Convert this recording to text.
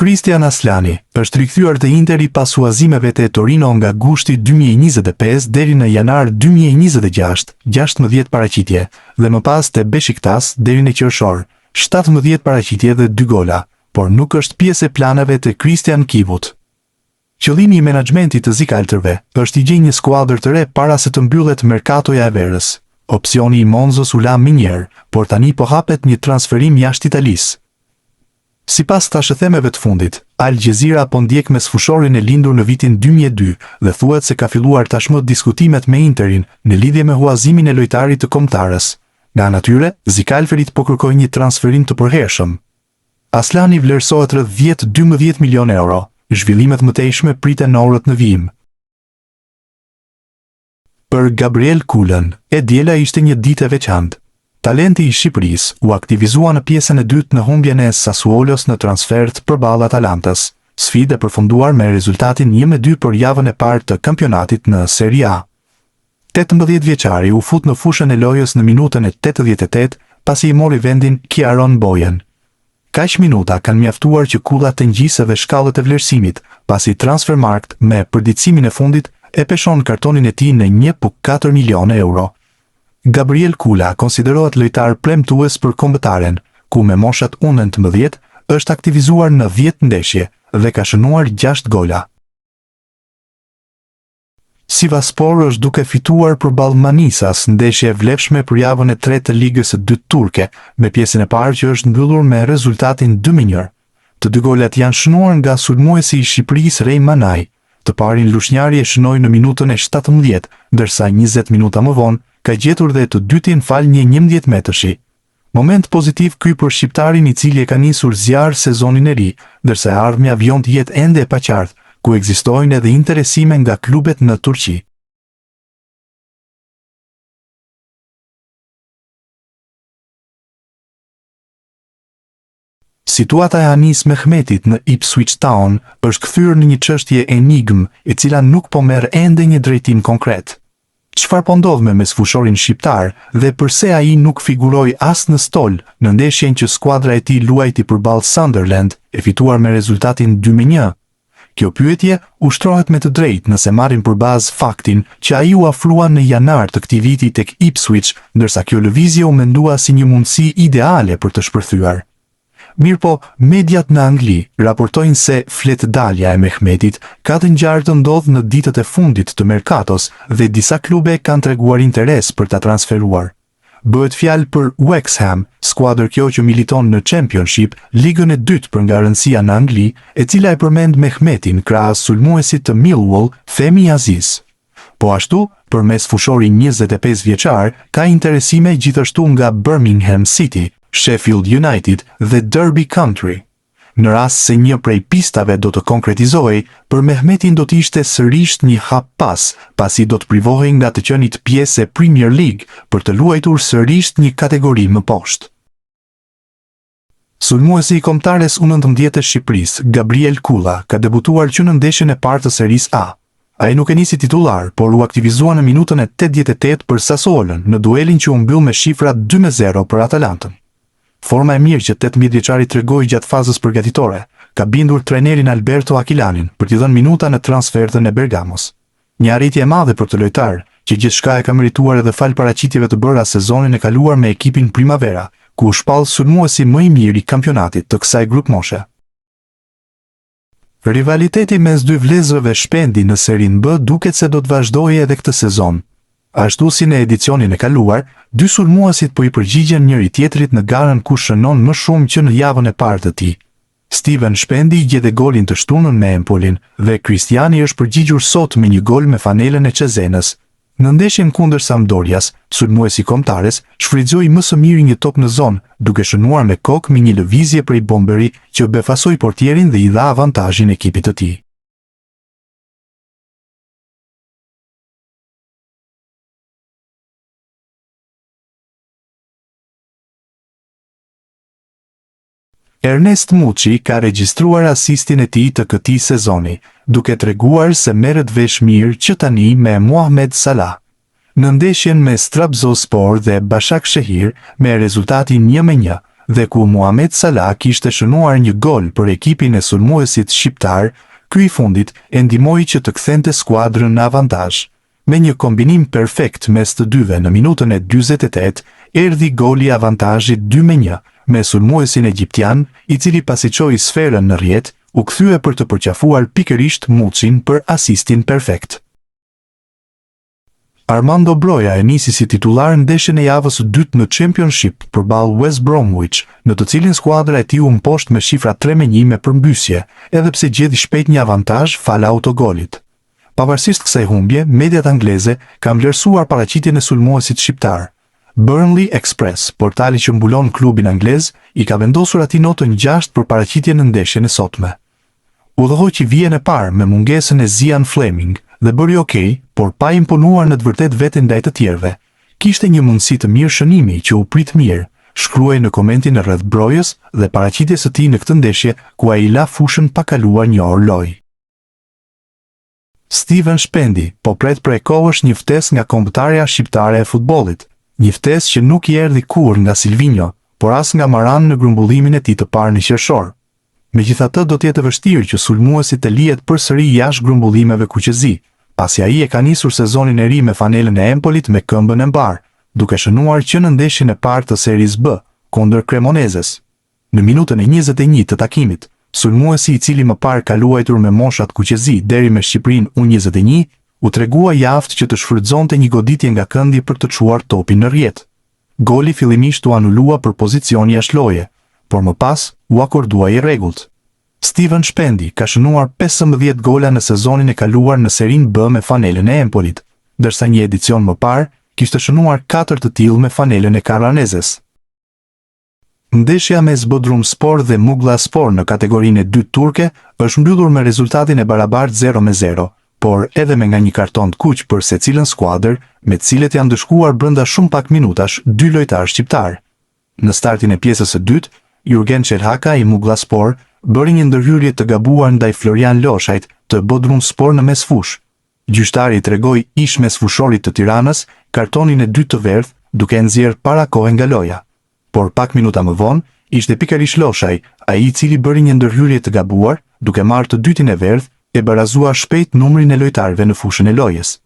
Kristjan Asllani është rikthyer te Interi pas huazimeve te Torino nga gushti 2025 deri në janar 2026, 16 paraqitje, dhe më pas te Besiktas deri në qershor, 17 paraqitje dhe 2 gola, por nuk është pjesë e planeve të Cristian Chivut. Qëllimi i menaxhmentit të zikaltërve është t'i gjejë një skuadër të re para se të mbyllet merkatoja e verës. Opsioni i Monzës u la menjëherë, por tani po hapet një transferim jashtë Italisë. Sipas thashethemeve të fundit, Al Jazeera po ndjek mesfushorin e lindur në vitin 2002 dhe thuhet se ka filluar tashmë diskutimet me Interin në lidhje me huazimin e lojtarit të kombëtares. Nga ana tyre, zikaltërit po kërkojnë një transferim të përhershëm. Asllani vlerësohet rreth 10-12 milionë euro. Zhvillime të mëtejshme priten në orët në vijim. Për Gabriel Kulën, e diela ishte një ditë e veçantë. Talenti i Shqipërisë u aktivizua në pjesën e dytë në humbjen e Sassuolos në transfertë përballë Atalantës, sfidë e përfunduar me rezultatin 1-2 për javën e parë të kampionatit në Serie A. 18 vjeçari u fut në fushën e lojës në minutën e 88 pasi i mori vendin Chiaron Bojen. Kaq minuta kanë mjaftuar që Kulla të ngjisë edhe shkallët e vlerësimit, pasi Transfermarkt me përditësimin e fundit e peshon kartonin e tij në 1.4 milionë euro. Gabriel Kulla konsiderohet lojtar premtues për kombëtaren, ku me moshat U19 është aktivizuar në 10 ndeshje dhe ka shënuar 6 gola. Sivasspor është duke fituar përballë Manisas, ndeshje e vlefshme për javën e tretë të Ligës së Dytë Turke, me pjesën e parë që është mbyllur me rezultatin 2-1. Të dy golat janë shënuar nga sulmuesi i Shqipërisë Rey Manaj. Të parin lushnjari e shënoi në minutën e 17, ndërsa 20 minuta më vonë ka gjetur dhe të dytin falë një 11 metërshi. Moment pozitiv ky për shqiptarin i cili e ka nisur zjarr sezonin e ri, ndërsa e ardhmja vijon të jetë ende e paqartë, ku ekzistojnë edhe interesime nga klubet në Turqi. Situata e Anis Mehmetit në Ipswich Town është kthyer në një çështje enigmë e cila nuk po merr ende një drejtim konkret. Çfarë po ndodh me mesfushorin shqiptar dhe përse ai nuk figuroi as në stol në ndeshjen që skuadra e tij luajti përballë Sunderland e fituar me rezultatin 2-1? Kjo pyetje ushtrohet me të drejtë nëse marrim për bazë faktin që ai u afrua në janar të këtij viti tek Ipswich ndërsa kjo lëvizje u mendua si një mundësi ideale për të shpërthyer. Mirëpo, mediat në Angli raportojnë se fletëdalja e Mehmetit ka të ngjarë të ndodhë në ditët e fundit të merkatos dhe disa klube kanë treguar interes për ta transferuar. Bëhet fjalë për Wrexham, skuadër kjo që militon në Championship, ligën e dytë për nga rëndësia në Angli, e cila e përmend Mehmetin krahas sulmuesit të Millwall, Femi Aziz. Po ashtu, për mesfushorin 25 vjeçar ka interesime gjithashtu nga Birmingham City, Sheffield United dhe Derby County. Në rast se një prej pistave do të konkretizohej, për Mehmetin do të ishte sërisht një hap pas, pasi do të privohej nga të qenit pjesë e Premier League për të luajtur sërisht një kategori më poshtë. Sulmuesi i kombëtares U19 të Shqipërisë, Gabriel Kulla, ka debutuar që në ndeshjen e parë të Serisë A. Ai nuk e nisi titullar, por u aktivizua në minutën e 88 për Sassuolon në duelin që u mbyll me shifra 2-0 për Atalantën. Forma e mirë që 18 vjeçari tregoi gjatë fazës përgatitore, ka bindur trajnerin Alberto Aquilanin për t'i dhënë minuta në transfertën e Bergamos. Një arritje e madhe për këtë lojtar, që gjithçka e ka merituar edhe falë paraqitjeve të bëra sezonin e kaluar me ekipin Primavera, ku u shpall sulmuesi më i mirë i kampionatit të kësaj grupmoshe. Rivaliteti mes dy vëllezërve Shpendi në Serinë B duket se do të vazhdojë edhe këtë sezon. Ashtu si në edicionin e kaluar, dy sulmuesit po i përgjigjen njëri-tjetrit në garën kush shënon më shumë që në javën e parë të tij. Stiven Shpendi gjeti golin të shtunën me Empolin dhe Kristiani është përgjigjur sot me një gol me fanelën e Cezenës. Në ndeshjen kundër Sampdorias, sulmuesi i kombëtares shfrytëzoi më së miri një top në zonë, duke shënuar me kokë me një lëvizje prej bomberi që befasoi portierin dhe i dha avantazhin ekipit të tij. Ernest Muçi ka regjistruar asistin e tij të këtij sezoni, duke treguar se merret vesh mirë që tani me Mohamed Salah. Në ndeshjen mes Trabzonspor dhe Başakşehir me rezultatin 1-1. dhe ku Mohamed Salah kishte shënuar një gol për ekipin e sulmuesit shqiptar, ky i fundit e ndihmoi që të kthente skuadrën në avantazh. Me një kombinim perfekt mes të dyve në minutën e 48, erdhi goli i avantazhit 2-1, me sulmuesin egjiptian, i cili pasi çoi sferën në rrjetë, u kthye për të përqafuar pikërisht Muçin për asistin perfekt. Armando Broja e nisi si titullar ndeshjen e javës së dytë në Championship përballë West Bromwich, në të cilin skuadra e tij u mposht me shifra 3-1 me përmbysje, edhe pse gjeti shpejt një avantazh falë autogolit. Pavarësisht kësaj humbje, mediat angleze kanë vlerësuar paraqitjen e sulmuesit shqiptar. Burnley Express, portali që mbulon klubin anglez, i ka vendosur atij notën 6 për paraqitjen në ndeshjen e sotme. Udhëhoqi vijën e parë me mungesën e Zian Flemming dhe bëri ok, por pa imponuar në të vërtetë veten ndaj të tjerëve. Kishte një mundësi të mirë shënimi që u prit mirë, shkruhej në komentin rreth Brojës dhe paraqitjes së tij në këtë ndeshje ku ai la fushën pa kaluar një orë lojë. Stiven Shpendi po pret prej kohësh një ftesë nga kombëtarja shqiptare e futbollit, një ftesë që nuk i erdhi kurrë nga Silvinjo, por as nga Maran në grumbullimin e tij të parë në qershor. Megjithatë do të jetë e vështirë që sulmuesi të lihet përsëri jashtë grumbullimeve kuqezi, pasi ai e ka nisur sezonin e ri me fanelën e Empolit me këmbën e mbarë, duke shënuar që në ndeshjen e parë të Serisë B, kundër Cremonezes. Në minutën e 21 të takimit, sulmuesi i cili më parë ka luajtur me moshat kuqezi deri me Shqipërinë U21, u tregua i aftë që të shfrytëzonte një goditje nga këndi për të çuar topin në rrjetë. Goli fillimisht u anulua për pozicion jashtë loje, por më pas u akordua i rregullt. Stiven Shpendi ka shënuar 15 gola në sezonin e kaluar në Serinë B me fanelën e Empolit, ndërsa një edicion më parë kishte shënuar 4 të tillë me fanelën e Carranezes. Ndeshja mes Bodrumspor dhe Muglaspor në kategorinë e dytë turke është mbyllur me rezultatin e barabartë 0-0, por edhe me nga një karton të kuq për secilën skuadër, me të cilët janë ndëshkuar brenda shumë pak minutash dy lojtarë shqiptarë. Në startin e pjesës së dytë, Jurgen Çelhaka i Muglaspor bëri një ndërhyrje të gabuar ndaj Florian Loshajt të Bodrumspor në mesfushë. Gjyqtari i tregoi ish-mesfushorit të Tiranës kartonin e dytë të verdhë, duke e nxjerrë para kohe nga loja. Por pak minuta më vonë, ishte pikërisht Loshaj, ai i cili bëri një ndërhyrje të gabuar, duke marrë të dytin e verdhë, e barazua shpejt numrin e lojtarëve në fushën e lojës.